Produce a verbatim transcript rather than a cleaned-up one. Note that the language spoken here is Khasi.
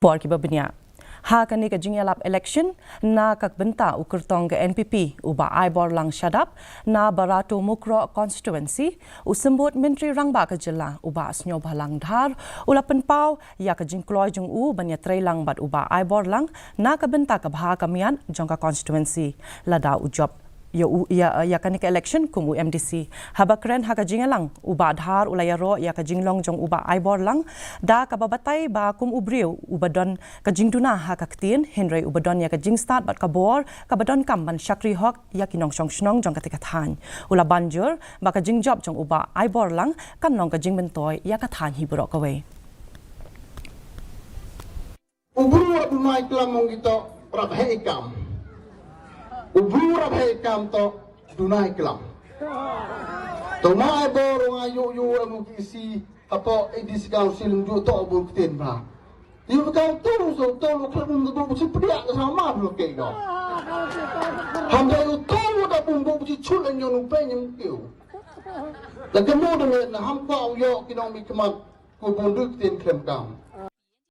Por kiba bniah. Ha kane ka jingïalap election na ka bynta u kyrtong ka N P P u Bah Aiborlang Shadap na Barato Mukroh constituency, u Symbud Myntri Rangbah ka jylla u Bah Sniawbhalang Dhar u la pynpaw ïa ka jingkloi jong u ban ïatreilang bad u Bah Aiborlang na ka bynta ka bha ka miat jong ka constituency. Lada u jop ïa u ïa, ïa kane ka election kum u M D C. Haba kren ha ka jingïalang u Bah Dhar u la ïaroh ïa ka jinglong jong u Bah Aiborlang da kaba batai ba kum u briew uba don ka jingduna ha ka ktien, hynrei uba don ïa ka jingstad bad ka bor kaba donkam ban shakri hok ïa ki nongshong shnong jong kata ka thaiñ. U la ban jur ba ka jingjop jong u Bah Aiborlang kan long ka jingmyntoi ïa ka thaiñ hi baroh kawei. U briew u duna i klam, ong ki to, rap heh i kam. U briew u rap heh i kam to duna i klam. To ma ai bor, nga ïoh ïoh em ki si hapoh A D C Council, ju to bor ktien ba. Ïa ka to so to lo khlem bum do bu chi pdiak ka sama lo ke do. Ham dei u to lo da bum bu chi chul en yon u pe nyem keu. Da ke mo de me na ham kwa u ïoh ki nong mi kmat ko bun du ktien khlem kam.